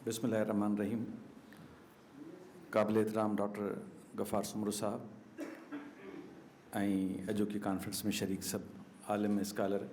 بسم الله الرحمٰن الرحيم قابل احترام ڊاڪٽر غفار سومرو صاحب ۽ اڄوڪي ڪانفرنس ۾ شريڪ سڀ عالم اسڪالر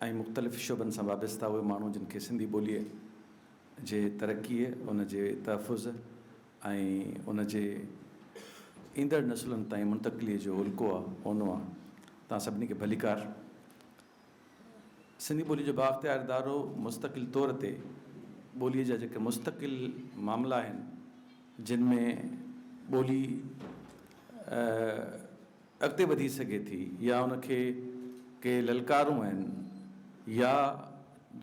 ۽ مختلف شعبن سان وابسته اهي ماڻهو جن کي سنڌي ٻوليء جي ترقيء، ان جي تحفظ ۽ ان جي ايندڙ نسلن تائين منتقليء جو الڪو آ، اونو آ، توهان سڀني کي ڀليڪار. سنڌي ٻوليء جو بااختيار ادارو مستقل طور تي ٻوليء جا جيڪي مستقل معاملا آهن، جن ۾ ٻولي اڳتي وڌي سگهي ٿي يا ان کي ڪي للڪارون آهن يا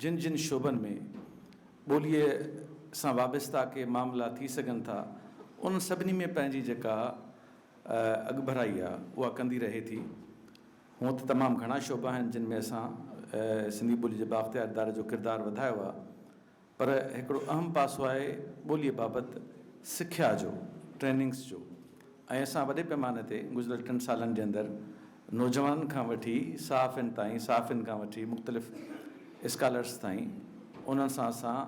جن جن شعبن ۾ ٻوليء سان وابسته ڪي معاملا ٿي سگهن ٿا انهن سڀني ۾ پنهنجي جيڪا اڳڀرائي آهي اها ڪندي رهي ٿي. هونء ته تمام گهڻا شعبا آهن جن ۾ اسان سنڌي ٻوليء جي بااختيار اداري جو ڪردار وڌايو آهي پر هڪڙو اهم پاسو آهي ٻوليء بابت سکيا جو، ٽريننگس جو ۽ اسان وڏي پيماني تي گذريل ٽن سالن جي اندر نوجوانن کان وٺي صحافين تائين، صحافين کان وٺي مختلف اسڪالرس تائين انهن سان اسان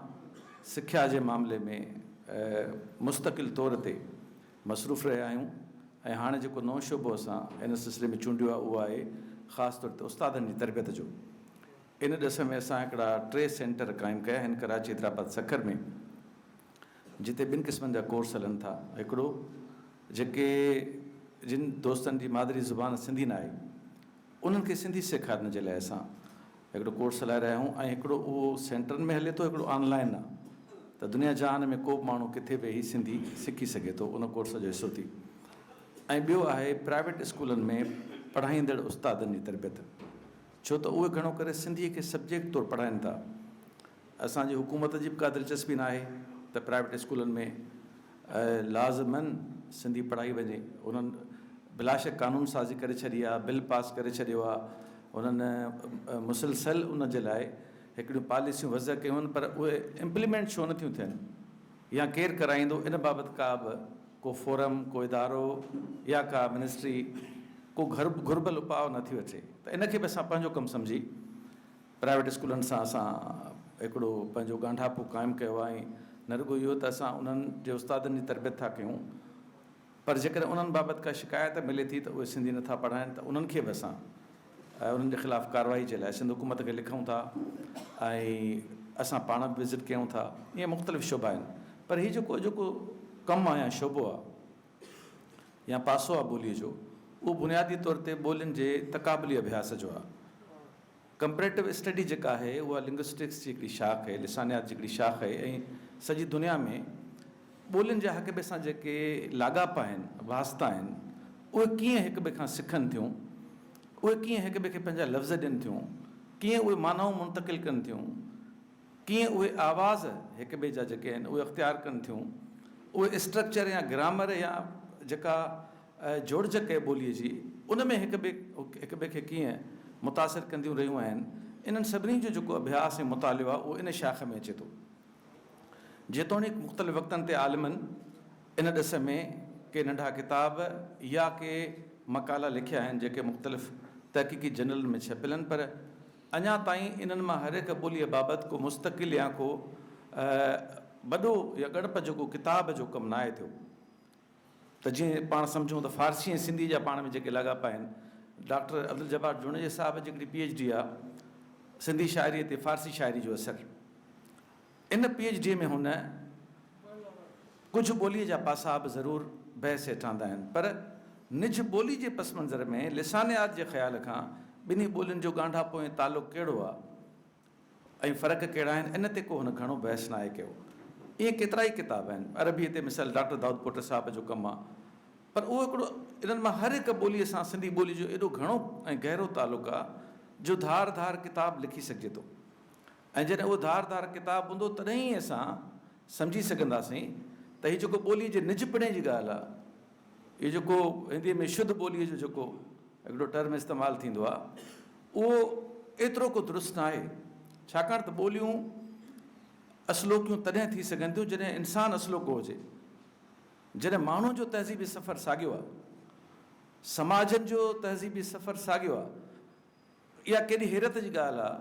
سکيا جي معاملي ۾ مستقل طور تي مصروف رهيا آهيون ۽ هاڻي جيڪو نئون شعبو اسان ان سلسلي ۾ چونڊيو آهي اهو آهي خاص طور تي استادن جي تربيت جو. ان ڏس ۾ اسان هڪڙا ٽي سينٽر قائم ڪيا آهن ڪراچي، حيدرآباد، سکر ۾ جتي ٻن قسمن جا ڪورس هلن ٿا. هڪڙو جيڪي جن دوستن جي مادري زبان سنڌي ناهي انهن کي سنڌي سيکارڻ جي لاء اسان هڪڙو ڪورس هلائي رهيا آهيون ۽ هڪڙو اهو سينٽرن ۾ هلي ٿو هڪڙو آن لائن آهي ته دنيا جهان ۾ ڪو به ماڻهو ڪٿي ويهي سنڌي سکي سگهي ٿو ان ڪورس جو حصو ٿي ۽ ٻيو آهي پرائيويٽ اسڪولن ۾ پڙهائيندڙ استادن جي تربيت. ڇو ته اهي گهڻو ڪري سنڌيء کي سبجيڪٽ طور پڙهائين ٿا. اسان جي حڪومت جي به ڪا دلچسپي ناهي ته پرائيويٽ اسڪولن ۾ لازماً سنڌي پڙهائي وڃي. انهن بلاشڪ قانون سازي ڪري ڇڏي آهي، بل پاس ڪري ڇڏيو آهي، انهن مسلسل ان جي لاء هڪڙيون پاليسيون وضع ڪيون آهن پر اهي امپليمينٽ ڇو نه ٿيون ٿين يا ڪير ڪرائيندو ان بابت ڪا به ڪو فورم، ڪو ادارو يا ڪا منسٽري ڪو گهربل اپاء نه ٿي وٺي ته ان کي به اسان پنهنجو ڪم سمجهي پرائيويٽ اسڪولن سان اسان هڪڙو پنهنجو ڳانڍاپو قائم ڪيو آهي ۽ نه رڳو اهو ته اسان انهن جي استادن جي تربيت ٿا ڪيون پر جيڪڏهن انهن بابت ڪا شڪايت ملي ٿي ته اهي سنڌي نه ٿا پڙهائن ته انهن کي به اسان انهن جي خلاف ڪارروائي جي لاء سنڌ حڪومت کي لکون ٿا ۽ اسان پاڻ به وزٽ ڪيون ٿا. ائين مختلف شعبا آهن پر هي جيڪو اڄوڪو ڪم آهي يا شعبو آهي يا پاسو آهي ٻوليء جو اهو بنيادي طور تي ٻولين جي تقابلي اڀياس جو آهي. ڪمپريٽو اسٽڊي جيڪا آهي اها لنگوسٽڪس جي هڪڙي شاخ آهي، لسانيات جي هڪڙي شاخ آهي ۽ سڄي دنيا ۾ ٻولين جا هڪ ٻئي سان جيڪي لاڳاپا آهن، واسطا آهن، اهي ڪيئن هڪ ٻئي کان سکن ٿيون، اهي ڪيئن هڪ ٻئي کي پنهنجا لفظ ڏين ٿيون، ڪيئن اهي معنائون منتقل ڪن ٿيون، ڪيئن اهي آواز هڪ ٻئي جا جيڪي آهن اهي اختيار ڪن ٿيون، اهي اسٽرڪچر يا گرامر يا جيڪا جوڙجڪ آهي ٻوليء جي ان ۾ هڪ ٻئي هڪ ٻئي کي ڪيئن متاثر ڪنديون رهيون آهن، انهن سڀني جو جيڪو اڀياس ۽ مطالعو آهي اهو ان شاخ ۾ اچي ٿو. جيتوڻيڪ مختلف وقتن تي عالمن ان ڏس ۾ ڪي ننڍا ڪتاب يا ڪي مقالا لکيا آهن جيڪي مختلف تحقيقي جرنلن ۾ ڇپيل آهن پر اڃا تائين انهن مان هر هڪ ٻوليء بابت ڪو مستقل يا ڪو وڏو يا ڳڻپ جوڳو ڪتاب جو ڪم ناهي ٿيو. ته جيئن پاڻ سمجهون ته فارسي ۽ سنڌي جا پاڻ ۾ جيڪي لاڳاپا آهن، ڊاڪٽر عبدالجبار جوڻيجي صاحب جي هڪڙي پي ايڇ ڊي آ سنڌي شاعريء تي فارسي شاعري جو اثر. ان پي ايڇ ڊيء ۾ هن ڪجهه ٻوليء جا پاسا به ضرور بحث هيٺ آندا آهن، پر نج ٻولي جي پس منظر ۾ لسانيات جي خيال کان ٻنهي ٻولين جو ڳانڍاپو ۽ تعلق ڪهڙو آ ۽ فرق ڪهڙا آهن، ان تي ڪو هن گهڻو بحث ناهي ڪيو. ائين ڪيترائي ڪتاب آهن. عربيء تي مثال ڊاڪٽر دائود پوٽه صاحب جو ڪم آ، پر اهو هڪڙو انهن مان هر هڪ ٻوليء سان سنڌي ٻوليء جو ايڏو گهڻو ۽ گهرو تعلق آ جو ڌار ڌار ڪتاب لکي سگهجي ٿو. ۽ جڏهن اهو ڌار ڌار ڪتاب هوندو تڏهن ئي اسان سمجهي سگهنداسين ته هي جيڪو ٻوليء جي نجپڻي جي ڳالهه آهي، هي جيڪو هنديء ۾ شڌ ٻوليء جو جيڪو هڪڙو ٽرم استعمال ٿيندو آهي، اهو ايترو ڪو درست ناهي، ڇاڪاڻ ته ٻوليون اصلوڪيون تڏهن ٿي سگهن ٿيون جڏهن انسان اصلوڪو هجي، جڏهن ماڻهو جو تهذيبي سفر ساڳيو آهي، سماجن جو تهذيبي سفر ساڳيو آهي. اها ڪيڏي حيرت جي ڳالهه آ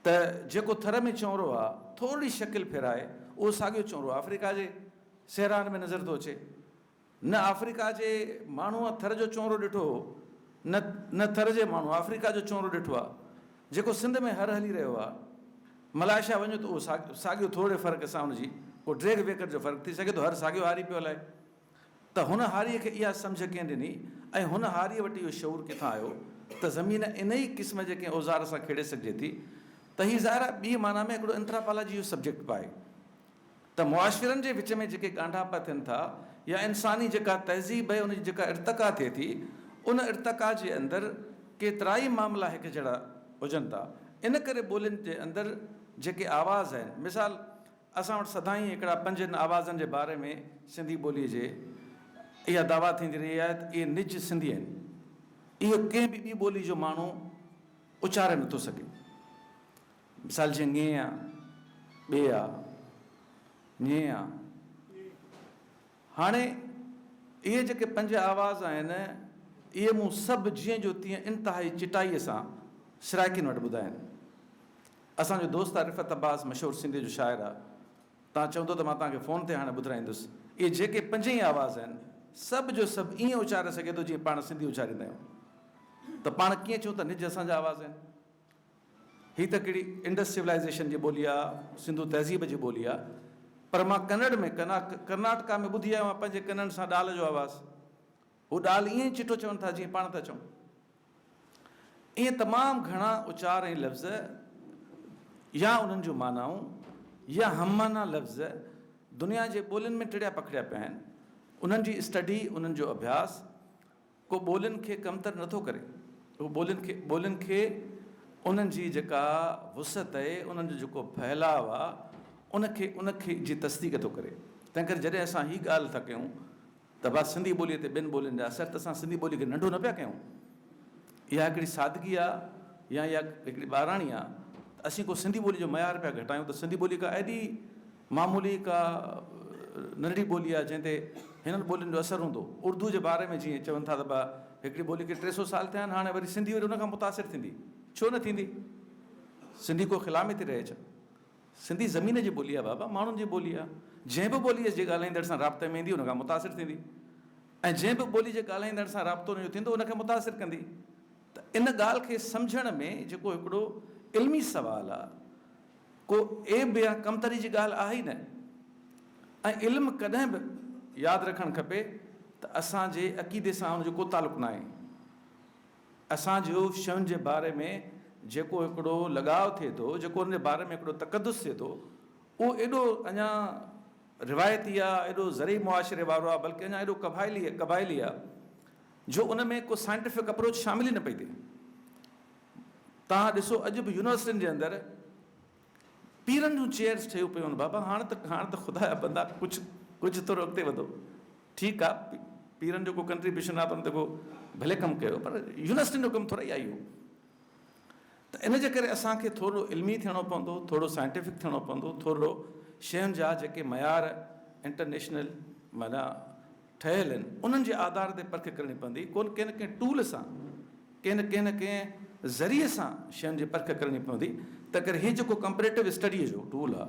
ته جيڪو ٿر ۾ چونرو آ، ٿورڙي شڪل ڦيرائي، اهو ساڳيو چونرو آفريڪا جي صحرائن ۾ نظر ٿو اچي. نه آفريڪا جي ماڻهوء ٿر جو چونرو ڏٺو هو، نه نه ٿر جي ماڻهوء آفريڪا جو چونرو ڏٺو آ. جيڪو سنڌ ۾ هر هلي رهيو آ، ملائيشيا وڃو ته اهو ساڳيو ٿورڙي فرق سان ان جي ڪو ڊيگهه ويڪر جو فرق ٿي سگهي ٿو، هر ساڳيو هاري پيو هلائي. ته هن هاريء کي اها سمجهه ڪنهن ڏني ۽ هن هاريء وٽ اهو شعور ڪٿان آيو ته زمين انهيء قسم جي ڪنهن اوزار سان کيڙي سگهجي ٿي ته هي ظاهر آهي ٻيء معنيٰ ۾ هڪڙو انٿراپالاجي جو سبجيڪٽ به آهي ته معاشرن جي وچ ۾ جيڪي ڳانڍاپا ٿين ٿا يا انساني جيڪا تهذيب ۽ ان جي جيڪا ارتقا ٿئي ٿي ان ارتقا جي اندر ڪيترائي معاملا هڪجهڙا هجن ٿا ان ڪري ٻولين جي اندر جيڪي آواز آهن مثال اسان وٽ سدائين هڪڙا پنجن آوازن جي باري ۾ سنڌي ٻوليء جي اها دعويٰ ٿيندي رهي آهي ته اهي نج سنڌي آهن. اهو ڪنهن به ٻي ٻولي جو ماڻهو اچاري نٿو سگهي. مثال جيئن ڱي آ، ٻي آ، ڃي آ. هاڻي اهي جيڪي پنج آواز آهن، اهي مون سڀ جيئن جو تيئن انتهائي چٽائيء سان سرائيڪين وٽ ٻڌا آهن. اسان جو دوست آ رفعت عباس مشهور سنڌيء جو شاعر آ. توهان چوندو ته مان توهان کي فون تي هاڻي ٻڌرائيندس. اهي جيڪي پنجئي آواز آهن، سڀ جو سڀ ائين اچاري سگهي ٿو جيئن پاڻ سنڌي اچاريندا آهيون. ته پاڻ ڪيئن چئون ته نج اسان جا آواز آهن. هي ته ڪهڙي انڊس سولائيزيشن جي ٻولي آ، سنڌو تهذيب جي ٻولي آ. پر مان ڪنڙ ۾ ڪرناٽڪا ۾ ٻڌي آيو آهيان پنهنجي ڪنن سان ڏال جو آواز. هو ڏال ائين ئي چٽو چون ٿا جيئن پاڻ ٿا چئون. ائين تمام گهڻا اچار ۽ لفظ يا انهن جون معنائون يا هم معنيٰ لفظ دنيا جي ٻولين ۾ ٽڙيا پکڙيا پيا آهن. انهن جي اسٽڊي، انهن جو اڀياس ڪو ٻولين کي ڪمتر نٿو ڪري. هو ٻولين کي ٻولين کي انهن جي جيڪا وسعت آهي، انهن جو جيڪو ڦهلاء آهي، ان کي ان کي جي تصديق ٿو ڪري. تنهنڪري جڏهن اسان هي ڳالهه ٿا ڪيون ته ڀا سنڌي ٻوليء تي ٻين ٻولين جا اثر ته اسان سنڌي ٻوليء کي ننڍو نه پيا ڪيون. اها هڪڙي سادگي آ يا اها هڪڙي ٻاراڻي آ ته اسين ڪو سنڌي ٻوليء جو معيار پيا گهٽايون ته سنڌي ٻولي ڪا ايڏي معمولي ڪا ننڍڙي ٻولي آ جنهن تي هنن ٻولين جو اثر هوندو. اردو جي باري ۾ جيئن چون ٿا ته ڀا هڪڙي ٻولي کي 300 سال ٿيا آهن هاڻي وري سنڌي وري ان کان متاثر ٿيندي. ڇو نه ٿيندي؟ سنڌي ڪو خلا ۾ ٿي رهي ڇا؟ سنڌي زمين جي ٻولي آهي بابا، ماڻهن جي ٻولي آهي. جنهن به ٻوليء جي ڳالهائيندڙ سان رابطي ۾ ايندي ان کان متاثر ٿيندي ۽ جنهن به ٻولي جي ڳالهائيندڙ سان رابطو ان جو ٿيندو ان کي متاثر ڪندي. ته ان ڳالهه کي سمجهڻ ۾ جيڪو هڪڙو علمي سوال آهي، ڪو عيب يا ڪمتري جي ڳالهه آهي ئي نه ۽ علم ڪڏهن به ياد رکڻ کپي ته اسان جي عقيدي سان ان جو ڪو تعلق ناهي. اسان جو شين جي باري ۾ جيڪو هڪڙو لڳاء ٿئي ٿو، جيڪو ان جي باري ۾ هڪڙو تقدس ٿئي ٿو، اهو ايڏو اڃا روايتي آ، ايڏو زرعي معاشري وارو آ، بلڪه اڃا ايڏو قبائلي قبائلي آ، جو ان ۾ ڪو سائنٽيفڪ اپروچ شامل ئي نه پئي ٿئي. توهان ڏسو اڄ به يونيورسٽين جي اندر پيرن جون چيئرز ٺهيون پيون آهن، بابا هاڻ ته هاڻ ته خدا جا بندا ڪجهه ڪجهه ٿورو اڳتي وڌو. ٺيڪ آ پيرن جو ڪو ڪنٽريبيوشن آ ته ان تي ڪو ڀلي ڪم ڪيو پر يونيورسٽين جو ڪم ٿورا ئي آ اهو. ته ان جي ڪري اسان کي ٿورو علمي ٿيڻو پوندو، ٿورو سائنٽيفڪ ٿيڻو پوندو، ٿورو شين جا جيڪي معيار انٽرنيشنل معنيٰ ٺهيل آهن انهن جي آڌار تي پرک ڪرڻي پوندي، ڪو ڪنهن نه ڪنهن ٽول سان ڪنهن نه ڪنهن نه ڪنهن ذريعي سان شين جي پرک ڪرڻي پوندي. تنهن ڪري هي جيڪو ڪمپريٽو اسٽڊيء جو ٽول آ،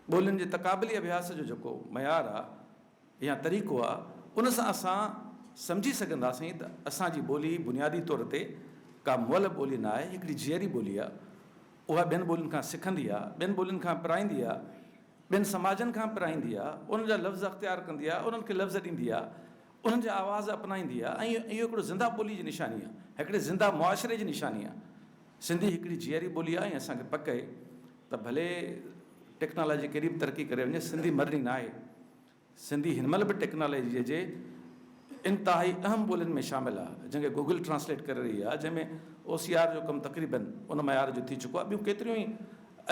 ٻولين جي تقابلي اڀياس جو جيڪو معيار آ يا طريقو آ، ان سان اسان سمجهي سگهنداسين ته اسان جي ٻولي بنيادي طور تي ڪا مئل ٻولي نه آهي، هڪڙي جيئري ٻولي آ. اها ٻين ٻولين کان سکندي آ، ٻين ٻولين کان پرائيندي آ، ٻين سماجن کان پرائيندي آ، انهن جا لفظ اختيار ڪندي آ، انهن کي لفظ ڏيندي آ، انهن جا آواز اپنائيندي آ ۽ اهو هڪڙو زنده ٻولي جي نشاني آ، هڪڙي زنده معاشري جي نشاني آ. سنڌي هڪڙي جيئري ٻولي آ ۽ اسان کي پڪ اهي ته ڀلي ٽيڪنالاجي ڪيڏي به ترقي ڪري وڃي سنڌي مرڻي ناهي. سنڌي هن مهل به ٽيڪنالاجيء جي انتهائي اهم ٻولين ۾ شامل آهي، جنهن کي گوگل ٽرانسليٽ ڪري رهي آهي، جنهن ۾ او سي آر جو ڪم تقريبن ان معيار جو ٿي چڪو آهي. ٻيون ڪيتريون ئي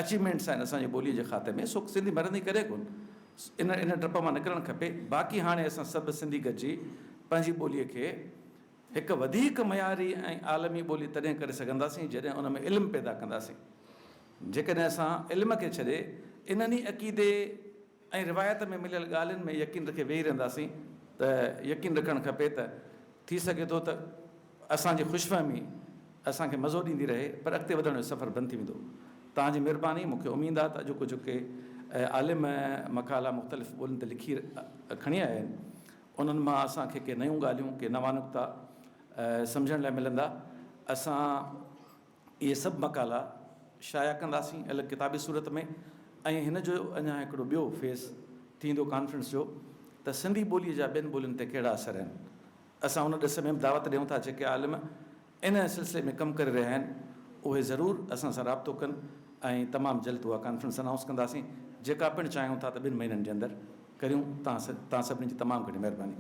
اچيومينٽس آهن اسان جي ٻوليء جي کاتي ۾، سو سنڌي مرندي ڪڏهن ڪونه. ان ان ڊپ مان نڪرڻ کپي. باقي هاڻي اسان سڀ سنڌي گڏجي پنهنجي ٻوليء کي هڪ وڌيڪ معياري ۽ عالمي ٻولي تڏهن ڪري سگهنداسين جڏهن ان ۾ علم پيدا ڪنداسين. جيڪڏهن اسان علم کي ڇڏي انهن ئي عقيدي ۽ روايت ۾ مليل ڳالهين ۾ يقين رکي ويهي رهنداسين ته يقين رکڻ کپي ته ٿي سگهي ٿو ته اسان جي خوشفهمي اسان کي مزو ڏيندي رهي پر اڳتي وڌڻ جو سفر بند ٿي ويندو. توهان جي مهرباني مون کي اميد آهي ته اڄوڪو جيڪي عالم مقالا مختلف ٻولين تي لکي کڻي آيا آهن انهن مان اسان کي ڪي نيون ڳالهيون ڪي نوان نقطا سمجهڻ لاء ملندا. اسان اهي سڀ مقالا شايع ڪنداسين الڳ ڪتابي صورت ۾ ۽ هن جو اڃا هڪڙو ٻيو فيز ٿيندو ڪانفرنس جو ته سنڌي ٻوليء جا ٻين ٻولين تي ڪهڙا اثر آهن. اسان ان ڏس ۾ به دعوت ڏيون ٿا جيڪي عالم ان سلسلي ۾ ڪم ڪري رهيا آهن اهي ضرور اسان سان رابطو ڪن ۽ تمام جلد اها ڪانفرنس انائونس ڪنداسين جيڪا پڻ چاهيون ٿا ته ٻن مهينن جي اندر ڪريون. توهان سڀني جي تمام گهڻي مهرباني.